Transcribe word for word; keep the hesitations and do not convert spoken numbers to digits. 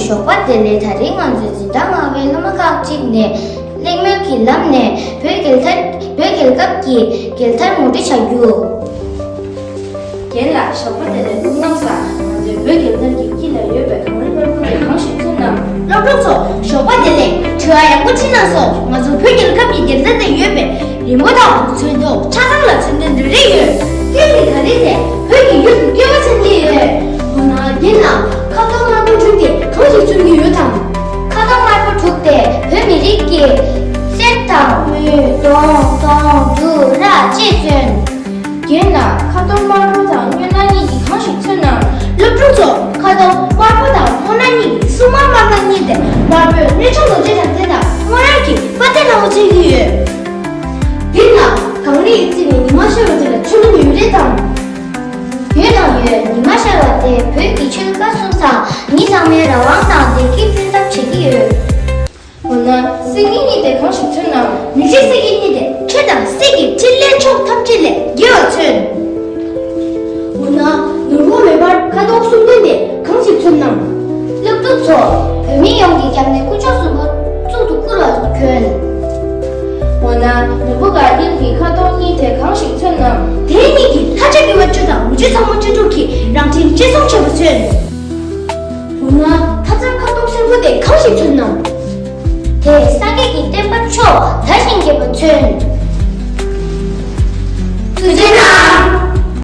ཞོགས་པ་བདེ་ལེགས། ད་རིང་ང་ཚོས་འཛིན་གྲྭ་ལྔ་པའི་སློབ་མ་ཁག་ཅིག་ནས་གླེང་མོལ་གྱི་ལམ་ནས་བོད་རྒྱལ་དར། བོད་རྒྱལ་ཁབ་ཀྱི་རྒྱལ་དར་ངོ་སྤྲོད་བྱ་རྒྱུ། རྒན་ལགས། ཞོགས་པ་བདེ་ལེགས། སྐུ་ཁམས་བཟང་། ང་ཚོའི་བོད་རྒྱལ་དར་གྱི་དཀྱིལ་ལ་ཡོད་པའི་གངས་རི་དམར་པོ་དེ་གང་ཞིག་མཚོན་ནམ། སློབ་ཕྲུག་ཚོ། ཞོགས་པ་བདེ་ལེགས། དྲི་བ་ཡག་པོ་དྲིས་གནང་སོང་། ང་ཚོ་བོད་རྒྱལ་ཁབ་ཀྱི་རྒྱལ་དར་དེ་ཡོད་པའི་རི་མོ་དང་། ཚོན་མདོག་ཆ་ཚང་ལ་མཚོན་དོན་རེ་རེ་ཡོད། དཀྱིལ་གྱི་གངས་རི་དེ་བོད་ཀྱི་ཡུལ་དུ་སྐྱེ་བ་མཚོན་གྱི་ཡོད། འོ་ན་རྒན་ལགས། ཁ་དོག་དམར་པོ་དྲུག་དེ་གང་ཞིག་མཚོན་གྱི་ཡོད་དམ། ཁ་དོག་དམར་པོ་དྲུག་དེ་བོད་མི་རིགས་ཀྱི་གསེར་དང་དངུལ། དོམ། དུང་། དུག་ར་བཅས་མཚོན། རྒན་ལགས། ཁ་དོག་དམར་པོ་དང་སྔོ་ནག་གཉིས་ཀྱིས་གང་ཞིག་མཚོན་ནམ། སློབ་ཕྲུག་ཚོ། ཁ་དོག་དམར་པོ་དང་སྔོ་ནག་གཉིས་ཀྱིས་སྲུང་མ་དམར་ནག་གཉིས་ཏེ། དམར་པོས་གནོད་བྱ་རྡོ་རྗེ་དང་ལྡན་དང་། སྔོ་ནག་གིས་དཔའ་གཏེར་ནག་པོ་མཚོན་གྱི་ཡོད། རྒན་ལགས། གངས་རི་ཡི་རྩེ་ནས་ཉི་མ་ཤར་བ་དེ་ལ་ཆོས་ལུང་ཡོད་རེད་དམ། ཡོད་དང་ཡོད། ཉི་མ་ཤར་བ་དེ་བོད་ཀྱི་ཆོལ་ཁ་གསུམ་དང་མི་ཚང་མའི་རང་དབང་དང་བདེ་སྐྱིད་སྐྲུན་ཐབས་བྱེད་ཀྱི་ཡོད། འོ་ན་གསེར་གྱི་གཉིས་དེ་གང་ཞིག་མཚོན་ནམ། ནུས་ཤུགས་གསེར་གྱི་གཉིས་དེ་ཁྲི་དང་གསེར་གྱི་ཕྲིན་ལས་ཕྱོགས་ཐམས་ཅད་ལས་རྒྱས་པ་མཚོན། འོ་ན་ནོར་བུ་མེ་འབར་ཁ་དོག་གསུམ་ལྡན་དེ་གང་ཞིག་མཚོན་ནམ། སློབ་ཕྲུག་ཚོ། བོད་མི་ཡོངས་ཀྱི་རྒྱབ་ནས་དཀོན་མཆོག་གསུམ་པོ་གཙུག་ཏུ་བཀུར་བ་མཚོན། འོ་ན་ནོར་བུ་ག་དཀྱིལ་གྱི་ཁ་དོག་གཉིས་དེ་གང་ཞིག་མཚོན་ནམ། དེ་གཉིས་ཀྱིས་ལྷ་བཅས་དགེ་བ་བཅུ་དང་མི་ཆོས་ཚོགས་མ་བཅུ་དྲུག་གི་རང་དྲིན་གཅེས་སྲུང་བྱས་པ་མཚོན། འོ་ན་